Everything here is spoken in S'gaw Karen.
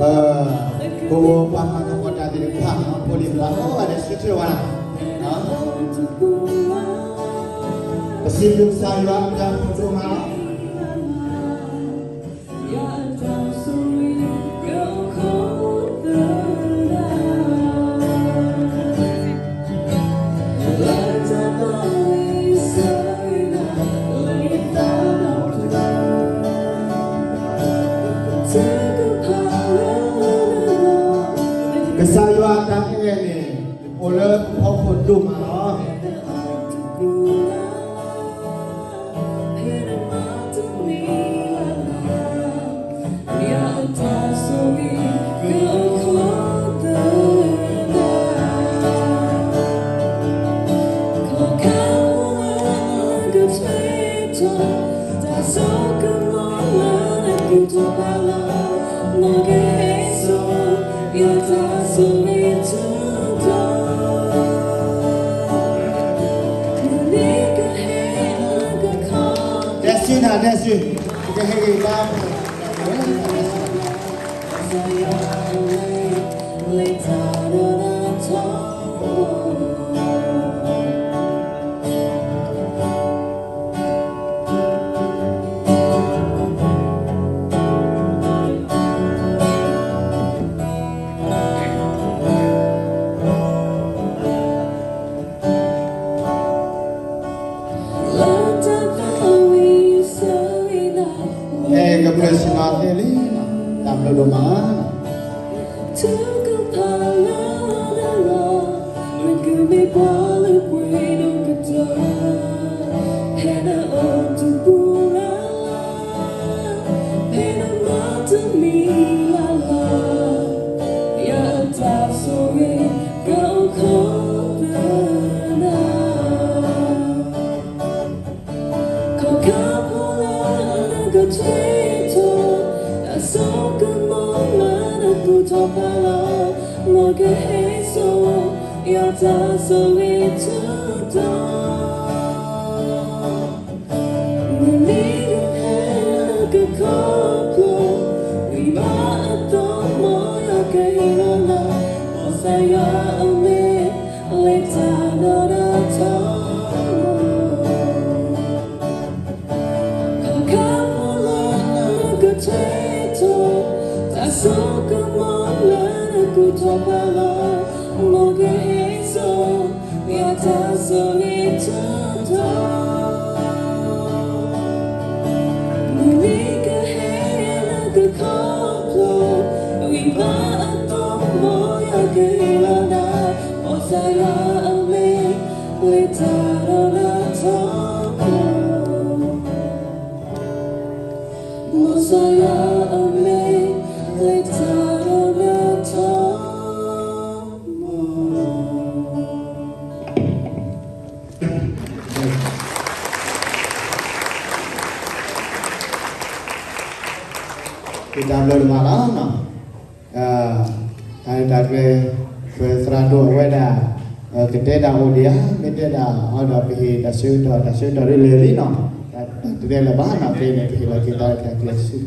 ပဝဲပှၤမၤသကိးတၢ်သ့ၣ်တဖၣ် ဖိလံၤဘျး အိၣ်ဂၤဒဲးဆၢထၢၣ်ဝဲဒၣ်, ပစံးဘျုးကစၢ်ယွၤအတၢ်ဖးဒိၣ်မးလီၤ. ကစၢ်ယွၤအတၢ်အဲၣ်န့ၣ် အိၣ်လၢပဖီခိၣ်ဒိၣ်မးလီၤ. တဲဆူနၤ တဲဆူ, ပကဟဲက့ၤဘါ အဲ ကဘျၢၣ်စ့ၢ်ကီးသ့လံ, တၢ်ဘျုးဒိၣ်မး. ထုကဖၣ်လၢနလီၢ်, နကမ့ၢ်ပှၤလၢပှဲၤဒီးကတၢၢ်, ဖဲနအိၣ်တပူၤလၢ်လၢ်, ဖဲနမၤတမံၤလၢ်လၢ်, ယအတၢ်ဆိၣ်ဂ့ၤကအိၣ်ခိးသနၤ ခီၣ်ခါဖိလၢနကထွဲထိး, တၢ်စိကမီၤလၢနသူၣ်ထီၣ်ဖးလီၤ, မ်ကဟဲစိာ် ယတၢ်ဆိၣ်ဂ့ၤဆူတီၤ, မုၢ်နံၤကဟဲလၢကခီဖျိ, ဝံၤဘၣ်အသီမီၤ ယကဟ့ၣ်လီၤနၤ, မ်ကစၢ်ယွၤအမ့ၢ် လၢတၢ်ဒီးတၢ်ထီ ခီၣ်ခါဖိလၢနကထွဲထိး, တၢ်စိကမီၤလၢနသူၣ်ထီၣ်ဖးလီၤ, မ်ကဟဲစိာ် ယတၢ်ဆိၣ်ဂ့ၤဆူတီၤ, မုၢ်နံၤကဟဲလၢကခီဖျိ, ဝံၤဘၣ်အသီမီၤ ယကဟ့ၣ်လီၤနၤ, မ်ကစၢ်ယွၤအမ့ၢ် လၢတၢ်ဒီးတၢ်ထီ မ်ကစၢ်ယွၤအမ့ၢ် လၢတၢ်ဒီးတၢ်ထီ တၢ်ဘျုးဒိၣ်မးလီၤ. တၢ်တၢ်ကျဲၤ ပသရၣ်ဒိၣ်အဝဲဒၣ် ကတဲတၢ်အိၣ်ဒံးဧါ, မ့ၢ်တဲတၢ်အီၤဒီး ပဟ့ၣ်တၢ်ဆၢကတီၢ် တၢ်ဆၢကတီၢ်ဒ်လဲၣ်လံနီၤ, တၢ်တဲလၢၤဘၣ်နီၤ, ဖဲန့ၣ် ပဟ့ၣ်လီၤက့ၤတၢ်တၢ်ကျဲၤဆူ